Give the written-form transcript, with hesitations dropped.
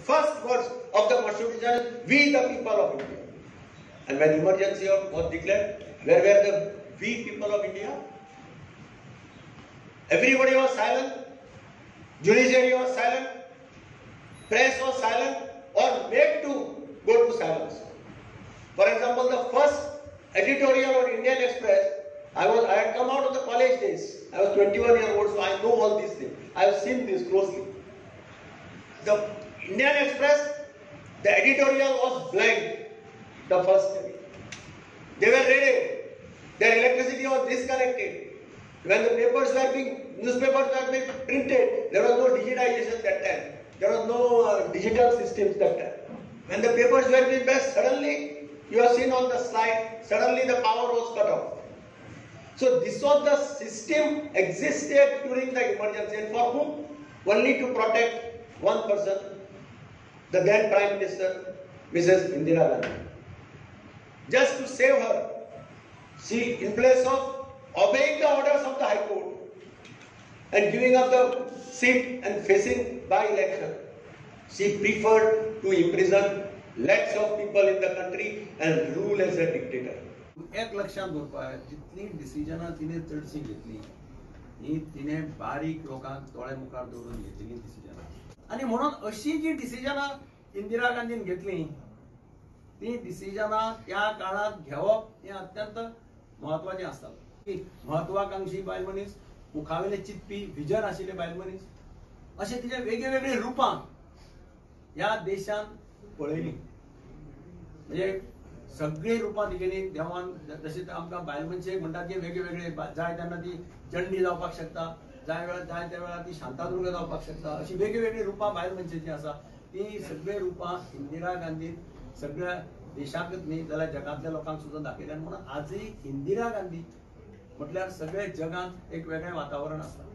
First words of the Constitution, we the people of India. And when emergency was declared, where were the we people of India? Everybody was silent. Judiciary was silent. Press was silent or made to go to silence. For example, the first editorial on Indian Express, I had come out of the college days. I was 21 years old, so I know all these things. I have seen this closely. The Indian Express, the editorial was blank, the first day. They were raided. Their electricity was disconnected. When the papers were being, newspapers were being printed, there was no digitization that time. There was no digital systems that time. When the papers were being pressed, suddenly, you have seen on the slide, suddenly the power was cut off. So this was the system existed during the emergency, and for whom? Only to protect one person, the then Prime Minister, Mrs. Indira Gandhi. Just to save her, she, in place of obeying the orders of the High Court and giving up the seat and facing by-election, she preferred to imprison lakhs of people in the country and rule as a dictator. एक लक्षात दवरपा, जितली डिसिजनां तिणें चडशीं घेतली ही तिणें बारीक लोकांक दोळे मुखार दवरून घेतलेली डिसिजनां, आनी म्हणून अशी जी डिसिजनां इंदिरा गांधीन घेतली ती डिसिजनां त्या काळांत घेवप हें अत्यंत म्हत्वाचें आसता. महत्वाकांक्षी बायल मनीस, मुखावेले चिंतपी, विजन आशिल्ले बायल मनीस, अशें तिचे वेगळे रुपां ह्या देशान पळयली. म्हणजे सगळीं रुपां तिगेली देवान, जशें आमकां बायल मनशेक म्हणटात की वेगळे वेगळे जाय तेन्ना ती चंडी जावपाक शकता, जाय वेळार जाय त्या वेळार ती शांतादुर्गा जावपाक शकता, अशी वेगळी वेगळी रुपां बायल मनशेची आसा. ती सगळीं रुपां इंदिरा गांधीन सगळ्या देशाकच न्ही जाल्यार जगांतल्या लोकांक सुद्दां दाखयल्यान. म्हणून आजूय इंदिरा गांधी म्हटल्यार सगळ्या जगांत एक वेगळें वातावरण आसा.